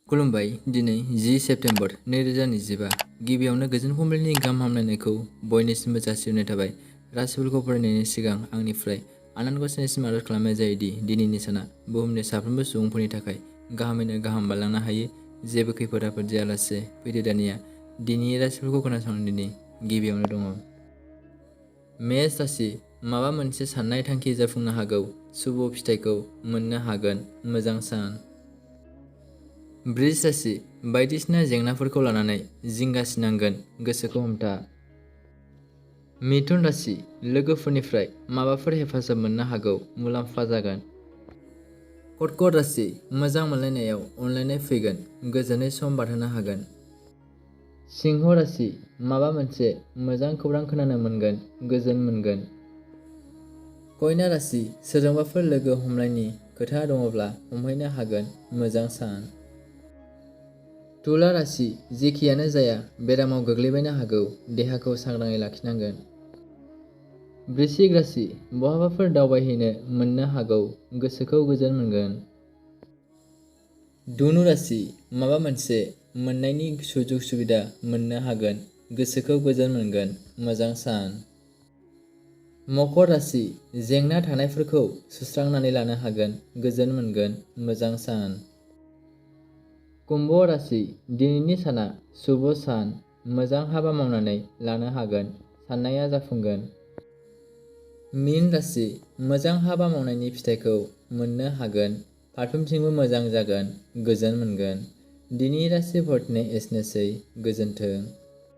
खुलुमबाय। दिनै 10 सेप्तेम्बर 2025 गिबियावनो गोजोन फुंबिलिनि गाहाम हामलायनायखौ बयनिसिमबो जासिहरनाय थाबाय। राशिफोरखौ फरायनायनि सिगां आंनिफ्राय आनान गसाइनिसिम आरज खालामनाय जायोदि दिनैनि साना बुहुमनि साफ्रोमबो सुबुंफोरनि थाखाय गाहामैनो गाहाम बारलांनो हायो। जेबो खैफोद आफोद जायालासे फैदो दानिया दिनैनि राशिफोरखौ खोनासंनायनि गिबियावनो दङ। मेष राशि, माबा मोनसे साननाय थांखि जाफुंनो हागौ। शुभ फिथाइखौ मोननो हागोन। मोजां सान। वृष राशि, बायदिसिना जेंनाफोरखौ लानानै जिंगासिनांगोन। गोसोखौ हमथा। मिथुन राशि, लोगोफोरनिफ्राय माबाफोर हेफाजाब मोननो हागौ। मुलाम्फा जागोन। कर्कट राशि, मोजां मोनलायनायाव अनलायनाय फैगोन। गोजोनै सम बारहोनो हागोन। सिंह राशि, माबा मोनसे मोजां खौरां खोनानो मोनगोन। गोजोन मोनगोन। कन्या राशि, सोरजोंबाफोर लोगो हमनायनि खोथा दङब्ला हमहैनो हागोन। मोजां सान। तुला राशि, जेखियानो जाया बेरामाव गोग्लैबायनो हागौ। देहाखौ सांग्राङै लाखिनांगोन। वृश्चिक राशि, बहाबाफोर दावबायहैनो मोननो हागौ। गोसोखौ गोजोन मोनगोन। धनु राशि, माबा मोनसे मोननायनि सुजुग सुबिदा मोननो हागोन। गोसोखौ गोजोन मोनगोन। मोजां सान। मकर राशि, जेंना थानायफोरखौ सुस्रांनानै लानो हागोन। गोजोन मोनगोन। मोजां सान। कुम्भ राशि, दिनैनि साना शुभ सान। मोजां हाबा मावनानै लानो हागोन। साननाया जाफुंगोन। मीन राशि, मोजां हाबा मावनायनि फिथाइखौ मोननो हागोन। फारफ्रोमथिंबो मोजां जागोन। गोजोन मोनगोन। दिनैनि राशिफोरनि एसेनोसै। गोजोन्थों।